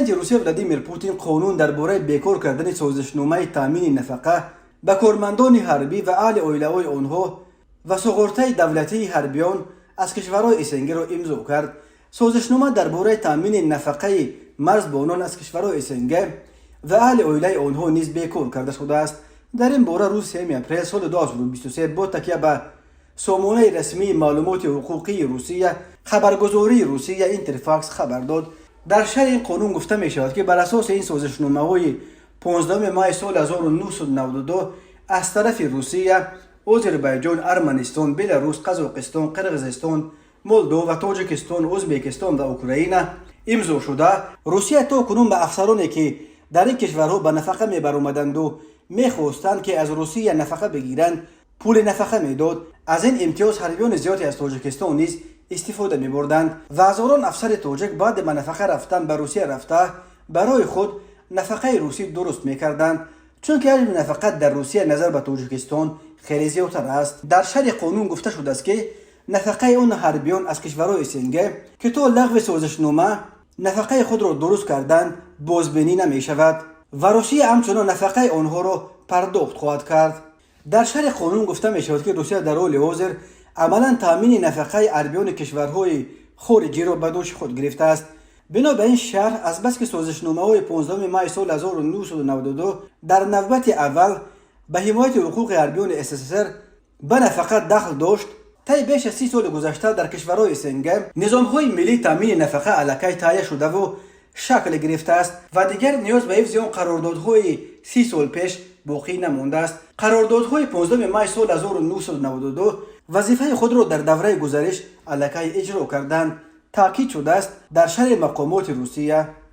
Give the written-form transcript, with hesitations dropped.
Президенти Русия Владимир Путин қонун дар бораи бекор кардани созишномаи таъмини нафақа ба кормандони ҳарбӣ ва аҳли оилаҳои онҳо ва суғуртаи давлатии ҳарбиён аз кишварҳои СНГ-ро имзо кард. Созишнома дар бораи таъмини нафақаи марзбонон аз кишварҳои СНГ ва аҳли оилаи онҳо низ бекор карда шудааст. Дар ин бора рӯзи 3 апрел соли 2023 бо такя ба сомонаи расмии маълумоти ҳуқуқии Русия хабаргузории Русия Интерфакс хабар дод. Дар шарҳи ин қонун гуфта мешавад, ки бар асоси ин созишномаҳои 15 май соли 1992 аз тарафи Русия, Озарбойҷон, Арманистон, Беларус, Қазоқистон, Қирғизистон, Молдова, Тоҷикистон, Ӯзбекистон ва Украина имзо шуда, Русия то кунун ба афсароне, ки дар ин кишварҳо ба нафақа мебаромаданду мехостанд, ки аз Русия нафақа бигиранд, пули нафақа медод. Аз ин имтиёз ҳарбиёни зиёде аз Тоҷикистон низ истифода мебурданд ва ҳазорон афсари тоҷик баъди ба нафақа рафтан ба Русия рафта, барои худ нафақаи русӣ дуруст мекарданд, чунки ҳаҷми нафақа дар Русия назар ба Тоҷикистон хеле зиёдтар аст. Дар шарҳи қонун гуфта шудааст, ки нафақаи он ҳарбиён аз кишварҳои СНГ, ки то лағви созишнома нафақаи худро дуруст карданд, бозбинӣ намешавад ва Русия ҳамчунон нафақаи онҳоро пардохт хоҳад кард. Дар шарҳи қонун гуфта мешавад, ки Русия дар ҳоли ҳозир амалан таъмини нафақаи ҳарбиёни кишварҳои хориҷиро ба дӯши худ гирифтааст. Бино ба ин шарҳ, азбаски созишномаҳои 15 май соли 1992 дар навбати аввал ба ҳимояти ҳуқуқи ҳарбиёни СССР ба нафақа дахл дошт, таи беш аз 30 соли гузашта дар кишварҳои СНГ низомҳои миллии таъмини нафақа аллакай таҳия шудаву шакл гирифтааст ва дигар ниёз ба ҳифзи он қарордодҳои 30 сол пеш боқӣ намондааст. Қарордодҳои 15 май соли 1992 вазифаи худро дар давраи гузариш аллакай иҷро карданд, таъкид шудааст дар шарҳи мақомоти Русия.